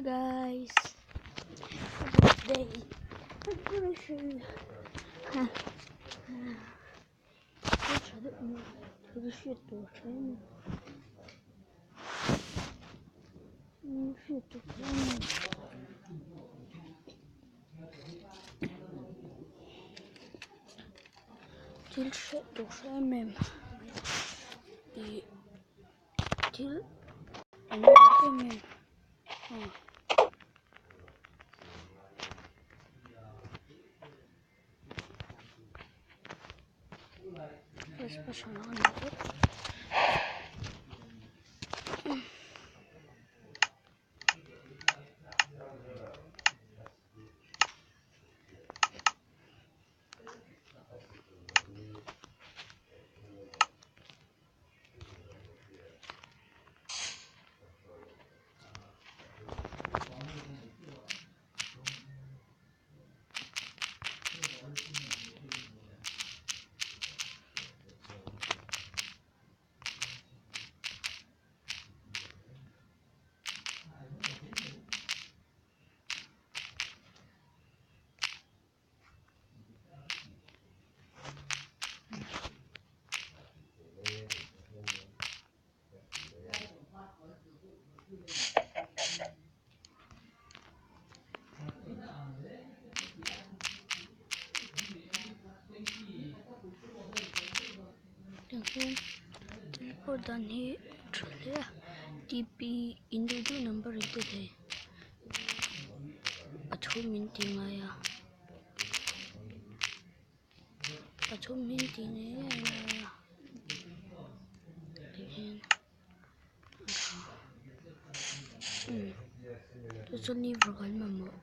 Hi guys. Today I'm gonna show you. Thil hriat tur hre em em ih thil an lar em em a. Special a ni bawk. Tiang hian teleport dan hi a tha hle a tp in duh duh number in ti thei pathum in ti ngai a pathum hi in ti ngei ngei ngai a tihian a tha umm chu chu liver kan mamawh.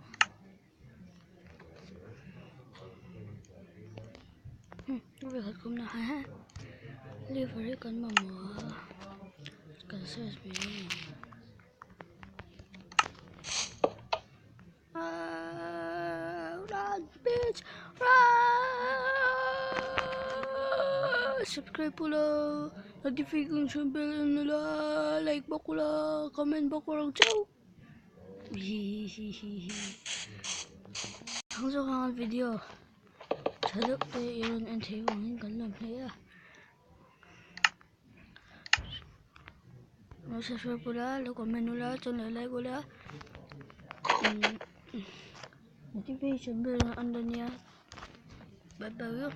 Liver hi kan mamawh a kan search mai dawn a ni. Run bitch run subscribe ula notification bell on ula like bawk ula comment bawk ula chau. Thang zawk anga video tha deuh te i rawn en theih vangin kan lawm hle a lo subscribe ula lo comment ula chuan lo like ula notification bell on dawn nia bye bye.